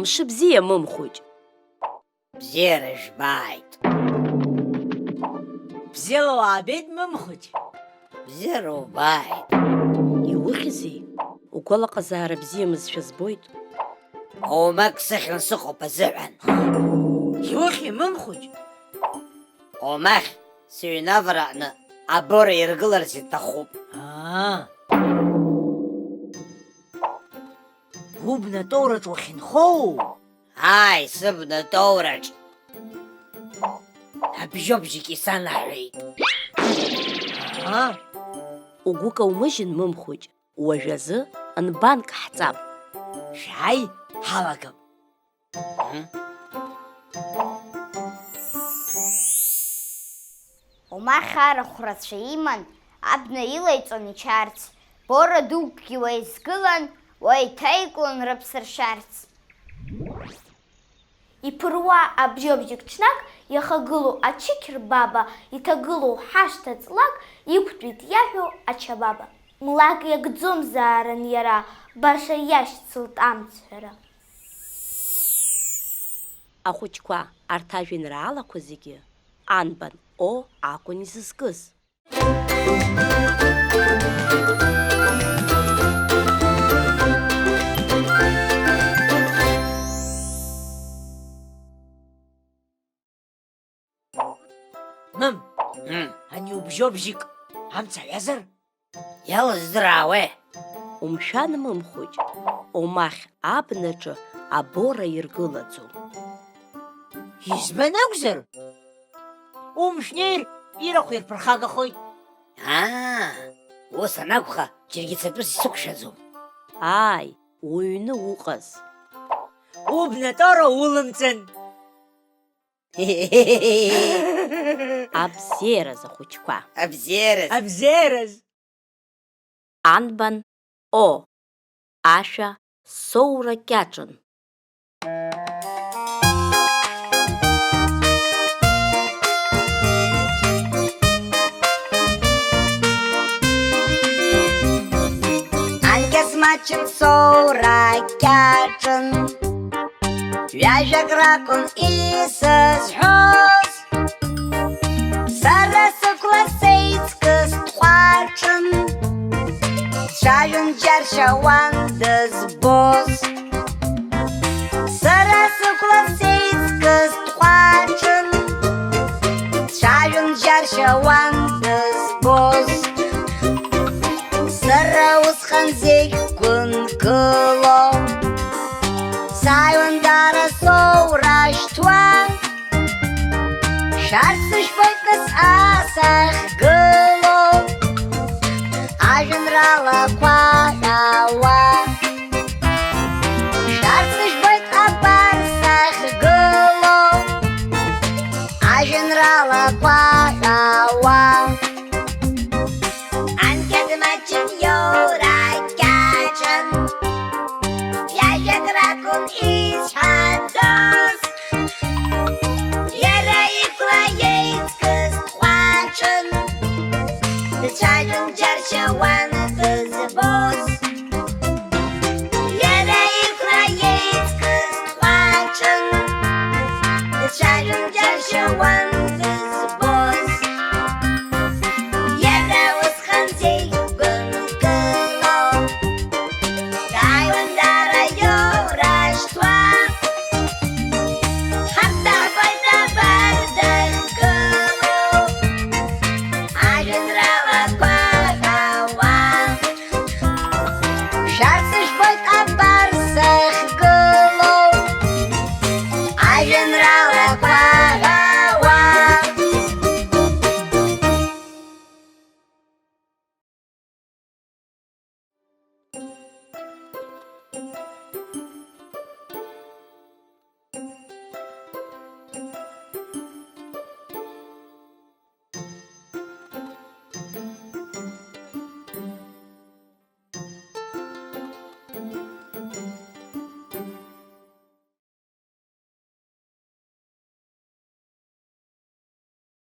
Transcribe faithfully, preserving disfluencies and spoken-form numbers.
Мшыбзиа, Мымхәыҷ! Бзиара жәбааит! Бзиала уаабеит, Мымхәыҷ! Бзиара убааит! Иухьзеи? Угәалаҟазаара бзиамызшәа збоит. Оумак сыхьны сыҟоуп азыҳәан. Иухьи, Мымхәыҷ? Оумахь сыҩнавара аҟны абора иргыларц иҭахуп. Аа. Убнатоураҿ уахьынхоу? Ааи, сыбнатоураҿ. Абжьобжьгьы санаҳәеит. Аа. Угәы каумыжьын, Мымхәыҷ, уажәазы нбанк ҳҵап. Шәааи, ҳалагап. Оумахь арахә рацәа иман, абна илаиҵон ичарц, бора дукгьы уа изгылан, уа иҭаиклон рыԥсы ршьарц. Иԥыруа абжьыбжьык ҽнак иахагылоу ачықь рбаба, иҭагылоу ҳашҭа ҵлак иқәтәеит иаҳәо ачабаба. Млак иакӡомзаарын иара, баша иашьцылт амцҳәара. Ахәыҷқәа, арҭ ажәеинраалақәа зегьы анбан О акәын изызкыз. Мым, Мм. Ани убжьобжьык амца ҳәазар? Иалыздыраауеи? Умшәан, Мымхәыҷ, умахь абнаҿы абора иргылаӡом. Избан акәзар? Умшәнеир, ирахә ирԥырхагахоит. Аа, ус анакәха, џьаргьы цатәыс исықәшәаӡом. Ааи, уҩны уҟаз. Убнатора улымҵын. Абзиараз, ахәыҷқәа! Абзиараз! Абзиараз! Анбан О ашәа соура кьаҿын. Анкьа смаҷын соура кьаҿын. Ҩажәак ракәын исызҳәоз. Сара сықәла сеиҵкыс тҟәаҿын. Дцәажәон џьаршьауан дызбоз. Сара сықәла сеиҵкыс тҟәаҿын. Дцәажәон џьаршьауан дызбоз. Сара усҟан зегь гәынкыло сааиуан дара соурашьҭуа. Шәарҭ сышәбоит нас асахьгыло, ажәеинраалақәа ҳәауа. Шәарҭ сышәбоит абар сахьгыло, ажәеинраалақәа ҳәауа. Анкьа дмаҷын, иоура кьаҿын, ҩажәак ракәын изҳәаӡоз. Иара икәла еиҵкыс тҟәаҿын, дцәажәон џьаршьауан дызбоз.